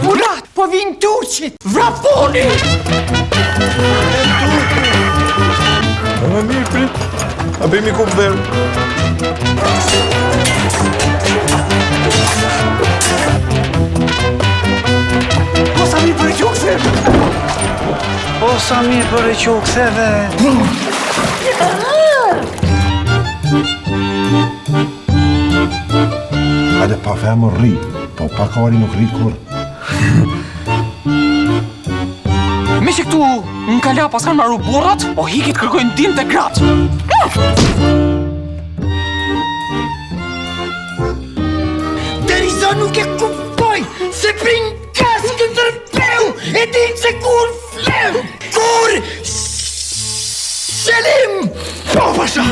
Murat, po vinë turqit! Vraponi! Më mirë prit. A bëjmë i kupë verë. Po sa mirë bëre që u ktheve! Po sa mirë bëre që u ktheve! Hajde pa femër rri, po pa kari nuk rri kurrë. Meqë këtu në kala paskan maru burrat, o hikit kërkojnë ndihmë te gratë. Derisa nuk e kuptoj se prin Skënderbeu e din se kur flem, kur Selim! Po, pasha!